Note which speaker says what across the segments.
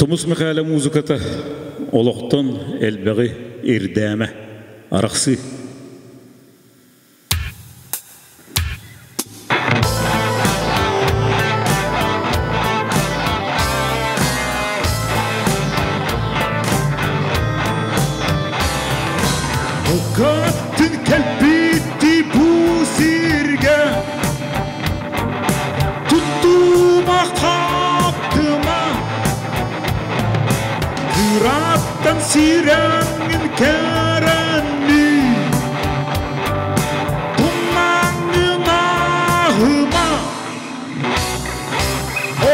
Speaker 1: Тумус Мэхээлэ музыката олохтон элбэҕи ирдээмэ, арахсыы.
Speaker 2: Букатын кэлбитти бу сиргэ Туттума хаптыма Кыраттан сирэҥҥин кэрэнни Тумаҥҥын ааһыма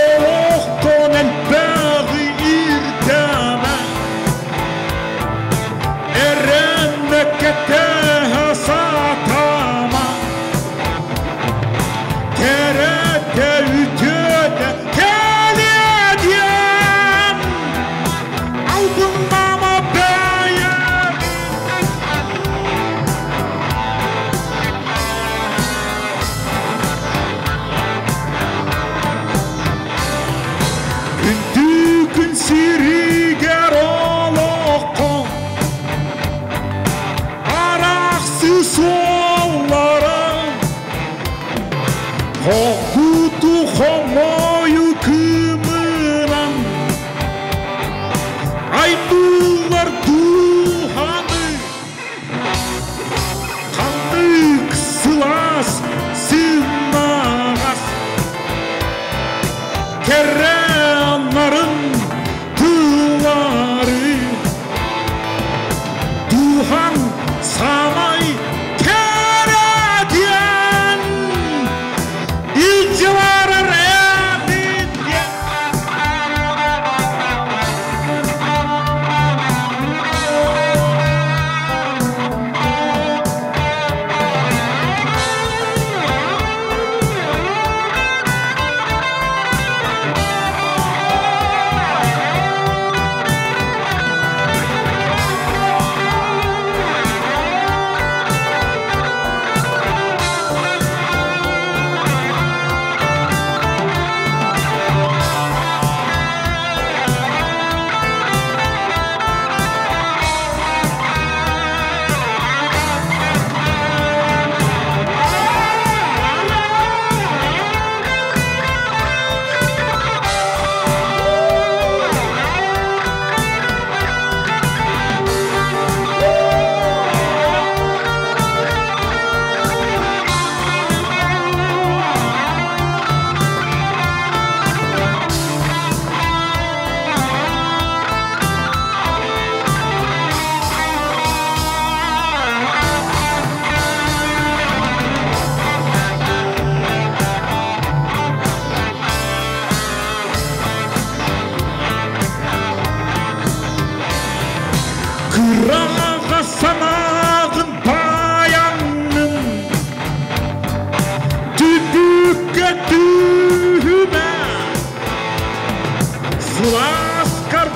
Speaker 2: Олохтон элбэҕи ирдээмэ Эрэнэ кэтэһэ сатаама Кэрэтэ үтүөтэ кэлиэ диэн Албыннама бэйэҥ Күндү күн сиригэр олоххо Арахсы суоллара Хокуту хомойу кымынан Аймыылар дууһаны Ханнык сылаас сымнаҕас Кэрэ нарын тыллары Дууһаҥ саамай кэрэ диэн Илдьэ барар эбит диэн. Кыраҕа санааҕын баайаҥҥын Түбүккэ түһүмэ Сылааскар